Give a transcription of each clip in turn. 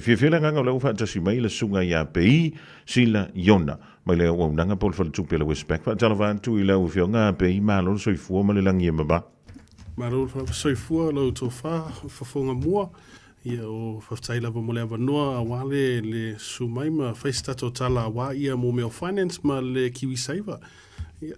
Fiafia le agaga o lea ua faatasi mai le Susuga ia Pei Sila Iona mai le auaunaga po o le faletupe a le Westpac. Faatalofa atu i lau Afioga Pei, malo le soifua ma le lagi e mama. Malo le soifua lau tofa fofoga mua. Ia o faafetai lava mo le avanoa aua le le susu mai ma fai se tatou tala aua ia mo mea o finance ma le KiwiSaver. Ia.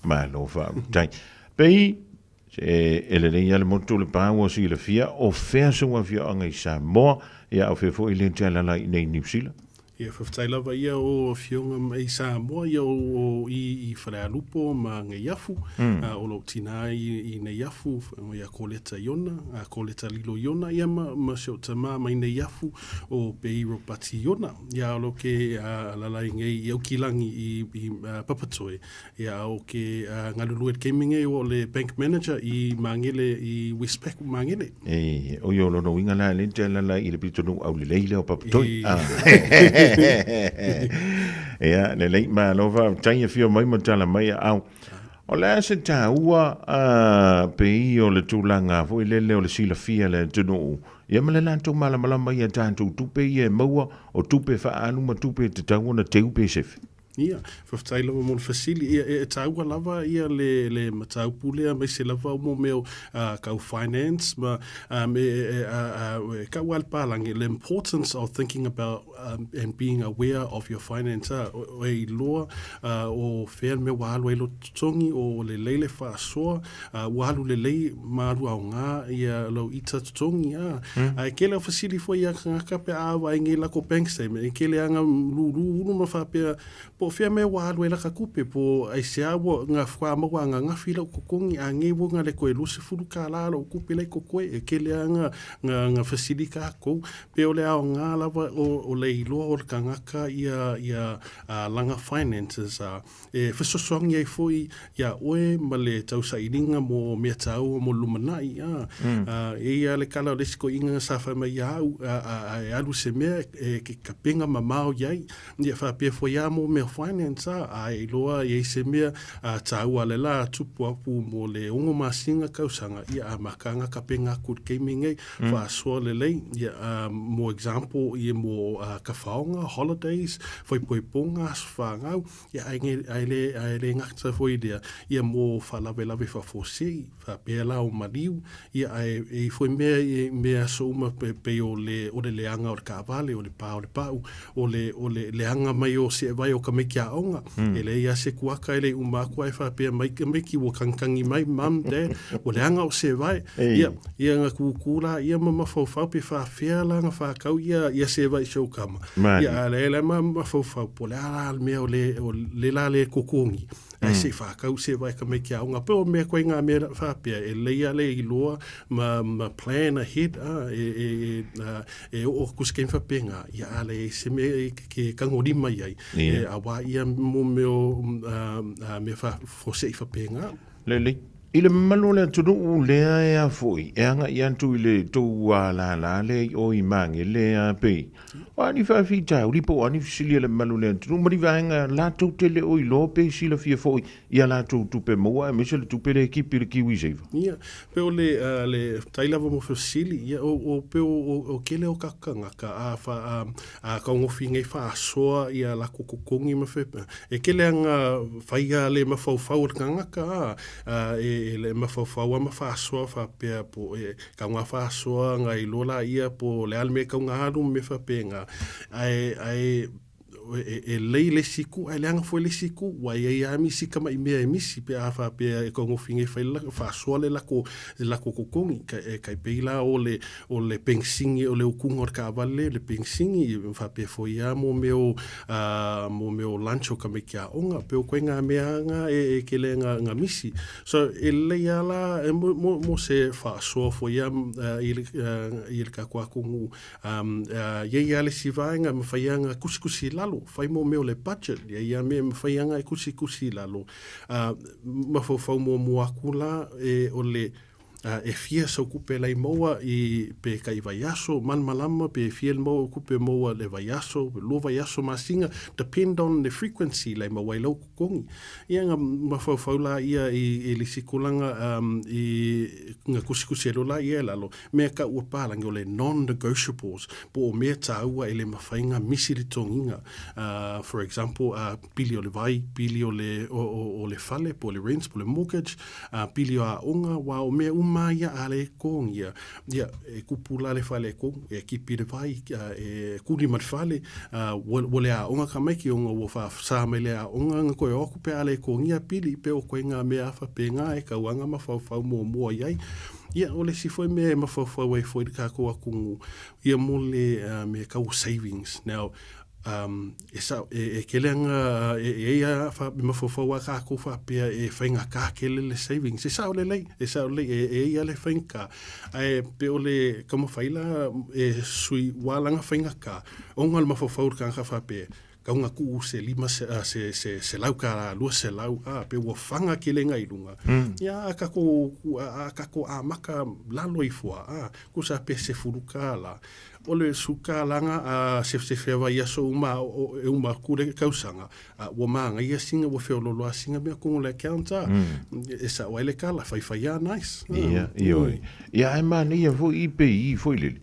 Malo faafetai. Pei e, e lelei lava le motu o Lepa ua silafia o fea sou afioaga i Samoa, ia a o fea foi lea e te alaala ai i inei i Niu Sila? Ia, faafetai lava ia o afioga mai Samoa, ia o, o i, i Falealupo ma Neiafu, mm. o lou tina i, i Neiafu, ia Koleta Iona, a Koleta Lilo Iona, ia ma, ma si o tama mai Neiafu, o Pei Ropati Iona. Ia o lo ke alala i nei i Aukilangi i, i Papatoe, Ia, o ke galulue i le taimi nei o le bank manager i Magele, i Westpac Magele. E, o ia o lona uiga la le te alala i le pitonuu aulelei lea o Papatoi. Ia, lelei, malo faafetai e afio mai ma tala mai aao. O le a se taua pei o le tulaga foi lele o le silafia e le atunuu, ia ma le latou malamalama i a tatou tupe ia e maua, o tupe faaalu ma tupe e tatau ona teu pe sefe? Ia, faafetai lava mo le fesili. Ia, e taua lava ia le, le mataupu lea, aemaise lava mo mea o kau finance ma um, e, e, e, e kau a le palagi, le importance of thinking about um, and being aware of your finance. O, e iloa o fea le mea ua alu ai lo totogi, o lelei le faasoa, ua alu lelei ma alu aoga ia lou ita totogi. Mm. Ae kele o fesili foi ia kangaka pe a vaai nei lako bank statement, e kele anga lulu ulu ma faapea, po o fea mea ua alu ai laka kupe, po aisea ua nga fua maua anga ngafi lau kokongi, a nei ua nga le koe 20 kālā lou kupe lai kokoe, e kele anga nga, nga fesili kākou, pe o le aoga lava o, o le iloa o le kangaka ia, ia langa finances, E fesoasoani ai foi iā ʻoe ma le tausailiga mo mea tāua mo le lumanai, a. E i ai le kala o le isi koʻiga sa fai mai iā au, a e alu se mea e ke kapenga mamao i ai, ia faapea foi a mo mea finance, a, a e iloa i ai se mea tāua le la tupu aku mo le 6 masina kausaga, ia a makaga kapenga aku i le taimi nei, faasoa lelei, ia, mo example, ia mo kafaoga, holidays, faipaipoga, aso fanau, Ia, ae, ae, le, ae le gata foi lea, ia mo faalavelave faafuasei, faapea la o maliu, ia ae e i foi mea i mea aso uma pe, pei o le, o le leaga o le kaavale, o le pā o le pau, o le, o le leaga mai o seevai o tamaiti aoga, mm. E leai a se kuaka e le uma aku ae faapea mai tamaiti ua kagikangi mai, mum, dad, ua leaga o seevai. Ia, ia nga kūkū la, ia ma mafaufau pe faafea la nga whakau ia, ia seevai i seu kama. Ia, a le le ma mafaufau, po le a la le mea o le, o le la le kokongi. Ai se whakau seevai ka mai ki aonga. Pe o mea koe ngā mea whapea, e leia le iloa ma, ma plan ahead, a, e, e, e, a, e o ku se whapenga, ia a le se mea e ke kangori mai ai. E, a wā ia mo mea o, a, a, mea wha, fose i whapenga. Lelei. I le mamalu o le atunuu lea e a foi, e agai atu i le tou alala lea i o i Magele a pei. O a ni faafitauli po o a ni fesili a le mamalu o le atunuu ma ni vaega latou te le o iloa pe silafia foi i a latou tupe maua aemaise le tupe lea e kipi i le KiwiSaver. Ia, pe o le, le tai lava mo fesili, ia, o, o, pe o, o, o kele o kakangaka, a, fa, a, A kaugofi nei faasoa ia lako kokongi ma fe, e kele anga faia le mafaufau o le kangaka a, a e, e le mafaufau a ma faasoa faapea po e kaunga faasoa nga iloa la ia po le a le mea kaunga alu ma mea faapena. Ae, ae e, e lei le isi ku, ae leaga foi le isi ku, ua i ai lava misi kamaʻi mea e misi pe a faapea e kaugofi nei fai le faasoa le lako, le lako kokongi. Ka, e kai pei la o le, O le pengsini, o le ukuga o le kaavale, le pengsini, i faapea foi a mo mea o, a, mo mea o lunch o tamaiti aoga, pe o koe ngā mea ngā e, e kele ngā, ngā misi. So, e lelei a la, e mo, mo, mo se faasoa foi a, i le, i le kakuakongu, um, iai a le isi vaega e mawhai a ngā kusikusi i lalo, whai mo mea o le budget, iai a mea e mawhai a ngā e kusikusi i lalo. Mafaufau muamua aku la, e, o le, E fia sau kupe lai maua i pe kai vaiaso malamalama pe fia le maua kupe maua le vaiaso, lua vaiaso masina, depend on the frequency lai maua ai lau totogi. Ia na mafaufau la ia i le isi tulaga i na tusitusi ai loa la ia i lalo, mea tau a palagi o le non-negotiables, po o mea taua e le mafai ona misi le totogiina. For example, pili o le vai, pili o le, o le fale, po o le rent, po o le mortgage, pili o aoga, aua o mea uma lava ia a le totogia, Ia, e kupu la le faaletonu, e kipi le vai, e kuli ma le fale, ua le aoga tamaiti ona ua faasa mai le aoga na toe o atu pe a le totogia pili, pe o koe ngā mea a faapena e tau lava ona mafaufau muamua i ai. Ia, o le isi foi mea e mafaufau ai foi le tatou atunuu, ia mo le mea tau o savings. Now, E sao, e tele ana, e i ai lava, e mafaufau lava tatou faapea e faigata tele le savings. E sao lelei, e sao lelei, e i ai lava le faigata, ae pei o le taumafai la e sui, ua ala ona faigata, ona o le mafaufau o le tagata faapea, tau ina tuu se lima, se $100, $200, a, pei ua faga tele agai i luga. Ia, a tatou, a tatou amata lalo ifo lava, a, tusa pe $10. O le sukalaga a sefesefe a vaiaso uma e uma atu le tausaga, a ua manaia sina ua feololo a sina mea tonu o le account a. E sao ai le tala, faifai a nice. Ia, ioe. Ia ae manaia foi i pe i foi lele.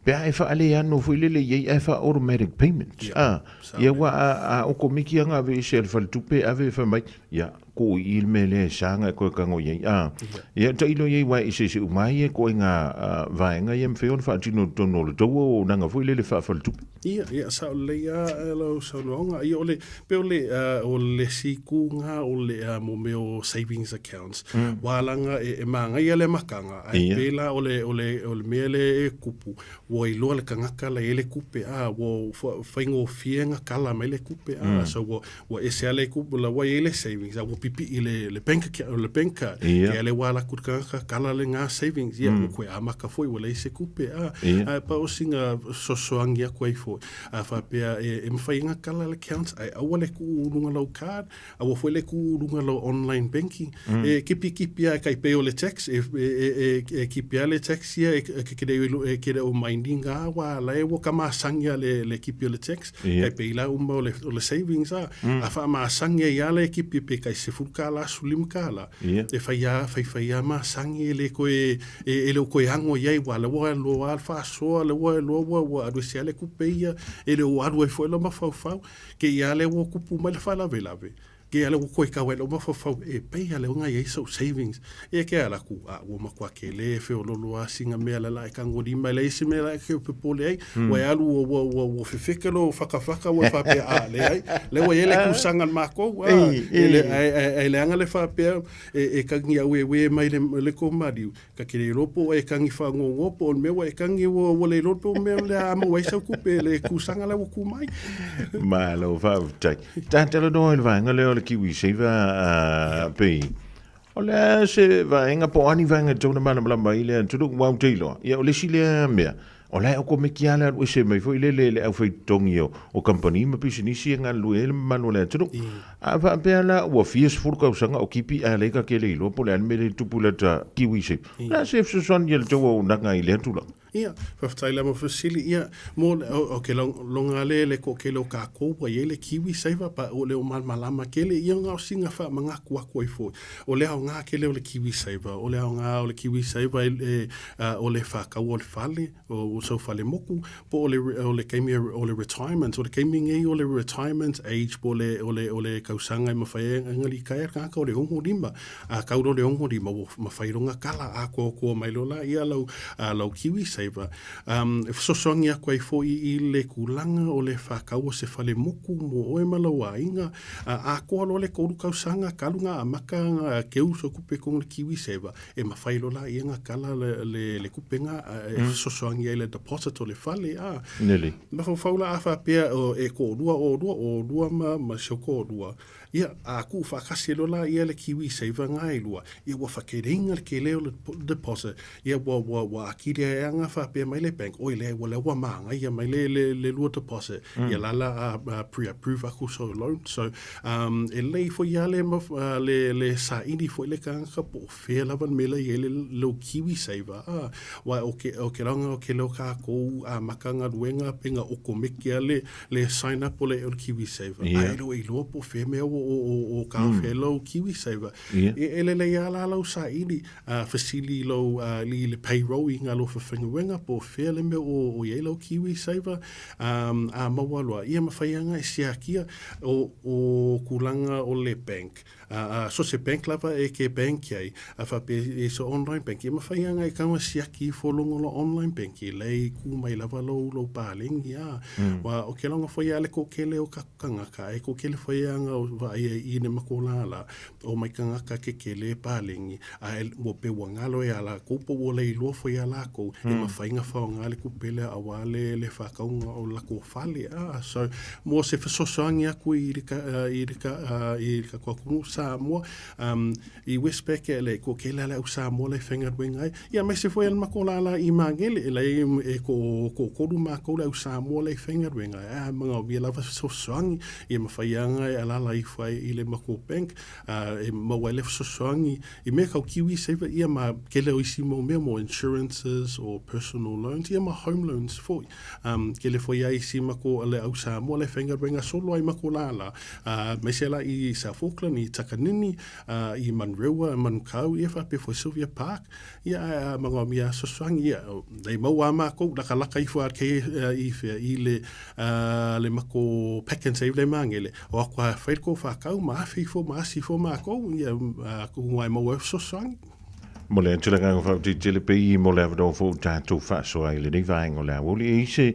Pe a e faaleano foi lele i ai ae faa automatic payment. A, ia ua a okomeki anga ave ese a le faletupe ave e fai mai, ia, ko i le mea lea e sa nga e koe kago i ai. A, ia tailo i ai wa e eseese uma ai e koe nga vaega ia mawhai ona whaatino tonu o le taua o nanga foi lele whaafaletupe. Ia, ia, sao lelei a lau saunoaga. Ia, o le, pe o le, o le isi itu nga o le, mo mea o savings accounts, ua alaga e magaia le amataga, ae pei la o le, o le, o le mea lea e tupu, ua iloa le tagata la e i ai le tupe, a, ua faigofie ona kala mai le tupe, a, so ua, Ua ese lava le kupu, la ua i ai le savings, a ua pipii le, le bank account, le bank card. Ia. Ia le ua ala atu le tagata, kala le ngā savings, ia, ua koe amata foi, ua leai se kupe, a. Ia. Ae pau o sina fesoasoani atu ai foi, a faapea e, e mafai ona kala le accounts, ae aua le tuu i luga o lau card, aua foi le tuu i luga o lau online banking. E kipikipi lava e tai pei o le tax, e, e, e, e, e kipi lava le tax ia, e, e, e, e ke le o minding a, ua la e ua ka masani a le, le kipi o le tax. Ia. Tai pei la uma o le, o le savings a, a faamasagi ai lava le kipi pe tai $10, $15. Ia. E fai lava, faifai lava masagi e le toe, e, e le o toe ago i ai, aua o lea ua loa le faasoa, lea ua loa ua, ua alu ese lava le tupe ia, e le o alu ai foi lou mafaufau. Te i lava lea ua tupu mai le faalavelave, Ke ala ua koe kau ai lou mafaufau e pei ala ona i ai sou savings. Ia ke ala aku, a ua matua kele e feololo a singa mea la la e kangoli mai leai se mea la e ke popole ai. Ua e alu ua ua ua ua fefeke lo whakawhaka ua whapea a leai. Le ua i ai le kusanga le makou a e le ae ae leaga le whapea e e kangi aueue mai le le kou maliu. Ka kere iloa po o e kagi whaangoongoa po o le mea ua e kagi ua ua le iloa po o mea o le a maua ai sau kupe le kusaga la ua ku mai. Malo faafetai. Talanoa i le vaega lea o le KiwiSaver a pei o le a se vaega po o a ni vaega e tatau ona malamalama ai le atunuu aua ou te iloa ia o le isi lea mea o la e okomeki lava le alu ese mai foi lele le aufai totogi o kamupani ma pisinisi e galulue ai le mamalu o le atunuu. A faapea la ua fia sefulu tausaga o kipi ae leai ka kele iloa po o le a le mea lea e tupu i lata KiwiSaver. O le a se fesoasoani a le tou auaunaga i lea tulaga? Ia, faafetai lava fesili. Ia, mo le, o, ke loga le le toatele o kākou ua i ai le KiwiSaver, pa o le o malamalama tele ia gaosiga faamanatu atu ai foi. O le aoga tele o le KiwiSaver, o le aoga o le KiwiSaver e, e, o le faataua o le fale, o sau fale moku, po o le, o le taimi o le retirement, o le taimi nei o le retirement age, po o le, o le, o le tausaga e mafai ai ona litaea le tagata o le 65. A tau loa le 65, ua mafai loa ona kala atoatoa mai loa laia lau, lau KiwiSaver. E fesoasoani atu ai foi i le tulaga o le faatau o se fale moku mo oe ma lou aiga. A atoa loa le tolu tausaga talu ona amata ona keu sau tupe i totonu o le KiwiSaver, e mafai loa laia ona kala le tupe lena e fesoasoani ai i le deposit o le fale. A mafaufau la a faapea e toalua oulua, oulua ma si ou toalua, Ia, a tuu faatasi loa la ia le KiwiSaver nga e lua, ia ua whakeleina le kele o le deposit, ia ua, ua, ua akili ai anga nga faapea mai le bank, oi lea ua lea ua māgaia mai le, le, le lua deposit, mm. ia la la a, a pre-approve aku so loan. So, um, e lei foi ia le, le, le saili foi le kangaka po o fea lava le mea la i ai le lou KiwiSaver, a, aua o ke, o ke laoga o ke leo kākou a maka galuega pe ga okomeke a le, le sign up o le, o le KiwiSaver. Yeah. A e le o iloa po o fea mea o, o, o, o ka mm. fea lou KiwiSaver. Yeah. E, e lelei a la lau saili, a fesili i lou, a, i le payroll i ngā lou fefaigaluega po o fea le mea o, o i ai lau KiwiSaver, um, a maua loa. Ia mawhai anga e siakia o, o kūlanga o le bank. A, a, so se bank lava e ke bank ai, a whapea e so online bank, e mawhai anga e kaua siaki ifo longo lo online bank, e lei ku mai lava lou, lou pālengi, a. Mm. Wa, o ke longa foi a le ko kele o ka kangaka, e ko kele foi anga o wa ia i ne mako lala, o mai kangaka ke kele e pālengi, a e, mo pe ua ngalo e ala, kou po ua lei loa foi a lākou, mm. e mawhai nga whaonga le kupele a wā le, le whakaunga o lako fale, a. So, mo se fesoasoani aku i le ka, i le ka, i le ka kuakunu Samoa, um, i Westpac e le ko ke le au Samoa le faigaluega ai. Ia aemaise foi a le mako lala i Magele, e lai e ko, ko kolu mākou le au Samoa le faigaluega ai. A manaomia lava fesoasoani, ia mawhai anga e alala ifo ai i le mako bank, uh, e maua ai le fesoasoani i mea kau KiwiSaver, ia ma kele o isi mau mea mo insurances or personal loans, ia ma home loans foi. Um, kele foi ai si mako le au Samoa le faigaluega solo ai mako lala, uh, aemaise la i South Auckland, i Takanini, uh, i Manurewa, Manukau, ia faapea foi Sylvia Park, ia a uh, manaomia fesoasoani, ia, nei mau a mākou, lakalaka ifo a ke uh, i whea, i le, uh, le mako pack and save le Magele, o aku a whai ko whakau, ma awhi ifo, ma asi ifo mākou, ia, uh, ku ngai mau e fesoasoani. Mo le atu le agaga faafetai tele pei mo le avanoa foi o tatou faasoa ai lenei vaega o le aoauli. E i ai se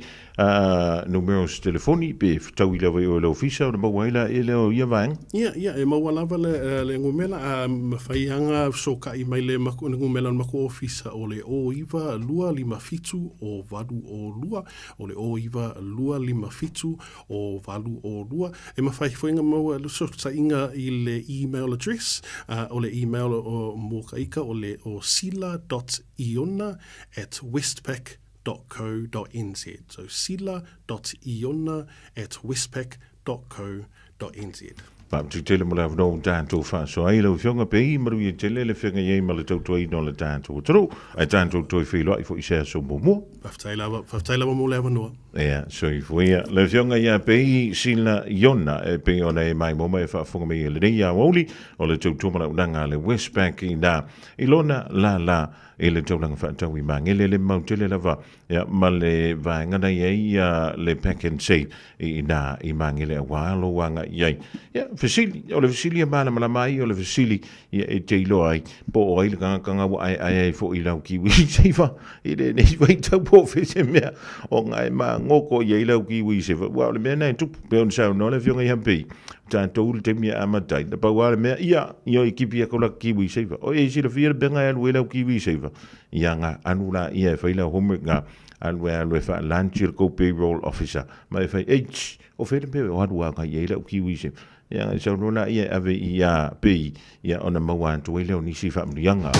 numera o se telefoni pe fetaui lava i oe i le ofisa ona maua ai laia lea o ia vaega? Ia, ia, e maua lava le, le numera, a mafai lava fesootai mai le makou, le numera o le makou ofisa o le 09257 o 802, o le 09257 o 802. E mafai foi ona maua le fesootaiga i le email address, o le email o mo ka ika o le o sila dot iona at westpac dot co dot nz. So sila dot iona at westpac dot co dot nz. Faafetai tele mo le avanoa ua tatou faasoa ai lau Afioga pei manuia tele le feagai ai ma le tautuaina o le tatou atunuu ae tatou toe feiloai foi i se aso muamua. Faafetai lava, faafetai lava mo le avanoa. Ia, soifua ia. Le Afioga ia Pei Sila Iona e pei ona e maimoa mai e faafofoga mai i lenei aoauli o le tautua ma launaga a le Westpac ina i lona lala i le taulaga faatau i Magele le mau tele lava Ia, ma le vaega na i ai ia le pack and save i ina i Magele auā lou agai i ai. Ia, fesili, o le fesili e malamalama ai, o le fesili ia e te iloa ai, po o ai le tagata ua aeae ai foi i lau KiwiSaver i lenei vaitau po o fea se mea o nga e magoko i ai lau KiwiSaver. Aua o le mea lena e tupu, pei ona saunoa le Afioga ia Pei, tatou i le taimi e amata ai, na pau lava le mea, ia, ia i kipi atu laka KiwiSaver. O e silafia le mea e alu ai lau KiwiSaver, Ia nga alu la ia e fai lau homework nga alu e alu e fa lunch i le kou payroll officer ma e fai eish o fea le mea o alu agai i ai lau KiwiSaver ia nga e saunoa la ia e ave i ia pei ia ona maua atu ai lea o nisi faamanuiaga.